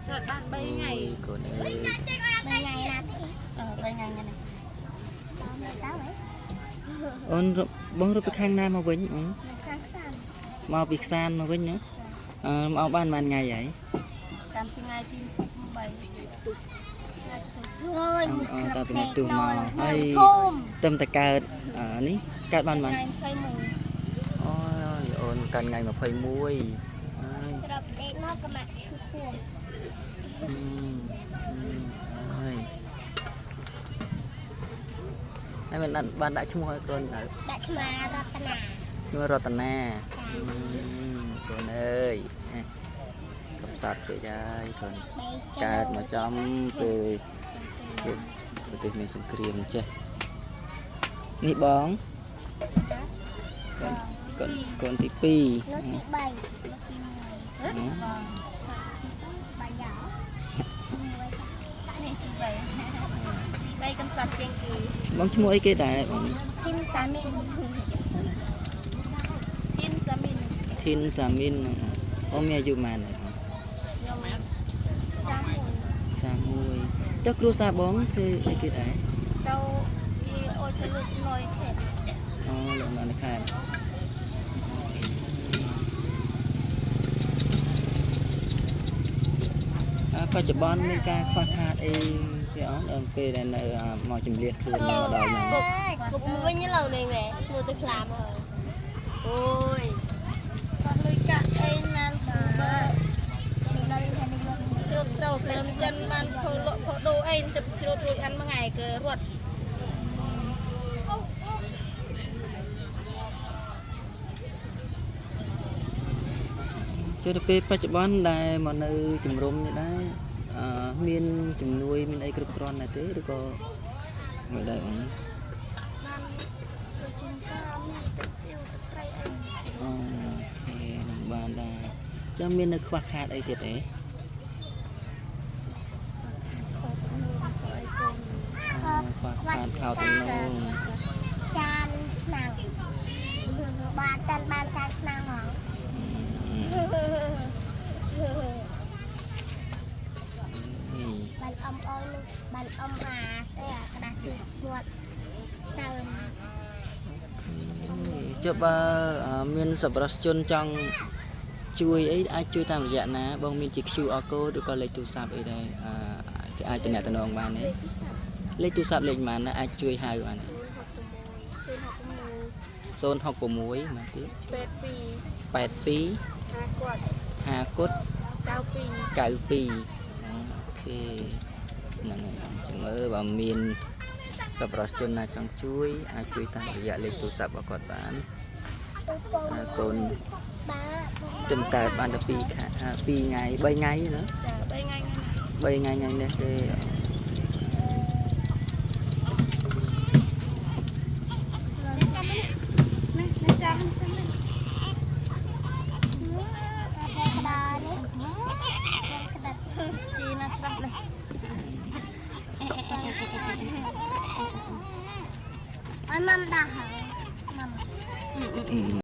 កើតបាន3ថ្ងៃ កូនអើយ 3ថ្ងៃណាទេ អឺ3ថ្ងៃហ្នឹង ដល់មកទៅហ៎ អូនរត់បងរត់ពីខាងណាមកវិញអូន នៅខាងខ្សាន មកពីខ្សានមកវិញណាអឺមកបានប៉ុន្មានថ្ងៃហើយ តាមពីថ្ងៃទី8ទូថ្ងៃទូ ងើយ អឺតើពីថ្ងៃទូមកហើយ ភូមិ ទឹមតែកើតអឺនេះកើតបានប៉ុន្មាន ថ្ងៃ21 អូយអូនកើតថ្ងៃ21ហើយ ក្របដេកមកក៏មកឈឺពោះ អឺហើយហើយមិនដាក់បានដាក់ឈ្មោះឲ្យកូននៅ ដាក់ឆ្មារតនា ឈ្មោះរតនាកូនអើយកំសត់ពេកហើយកូនកើតមកចំពេលប្រទេសមានសង្គ្រាមចេះនេះបងកូនកូនទី2 នោះទី3 ទី1បង បាយយ៉ោ នេះទី3ទី3កំសត់ជាងគេ បងឈ្មោះអីគេដែរបង ធីមសាមីន ធីនសាមីន ធីនសាមីនអូមានអាយុប៉ុន្មានដែរ ខ្ញុំ31 31ចុះគ្រួសារបងធ្វើអីគេដែរ ទៅគេអុយទៅលើកលុយខេត អូលោកនៅខេត្តអើបច្ចុប្បន្នមានការខ្វះខាតអីគេអត់ដល់ពេលដែលនៅមកជំលះខ្លួនមកដល់ហ្នឹង គុកវិញឡើយនេះមែនមើលទៅខ្លាមកអូយ គាត់លុយកាក់អីណានបើជ្រូតស្រូវព្រមចិនបានខូលក់ខូដូអីទៅជ្រូតរួចអានមួយថ្ងៃគឺរត់ ចុះដល់ពេលបច្ចុប្បន្នដែលមកនៅជំរំនេះដែរអឺមានជំនួយមានអីគ្រប់គ្រាន់ដែរទេឬក៏មិនដែរបង បានដូចជាការមានទឹកសៀវទឹកត្រីអី អូខេនឹងបានដែរចាំមាននៅខ្វះខាតអីទៀតទេ ខោទំនួនខោអីកូន ខ្វះខាតខោទំនោរ ចានឆ្នាំងបានតាន់បានចានឆ្នាំងហ្មង នេះ បានអមអុយនឹងបានអមអាស្អីអាក្តារជូតមាត់សើម ចុះបើមានសប្បុរសជនចង់ជួយអីអាចជួយតាមរយៈណាបងមានជា QR code ឬក៏លេខទូរស័ព្ទអីដែរគេអាចតំណងបានទេ លេខទូរស័ព្ទ លេខទូរស័ព្ទលេខប៉ុន្មានណាអាចជួយហៅបាន 066 066មកទៀត 82 82 5គាត់ 5គុត 92 92អូខេហ្នឹងហើយចាំមើលបើមានសប្បុរសជនណាចង់ជួយអាចជួយតាមរយៈលេខទូរស័ព្ទរបស់គាត់បាន ទូពង កូន បា ទឹមកើតបានតែ2ខែ2ថ្ងៃ3ថ្ងៃណា ចា3ថ្ងៃ 3ថ្ងៃថ្ងៃនេះទេ នេះចាំនេះនេះចាំនេះ ក្តារនេះក្តារ ជីណាស្រស់នេះ អត់ម៉ាំដោះម៉ាំ អឺ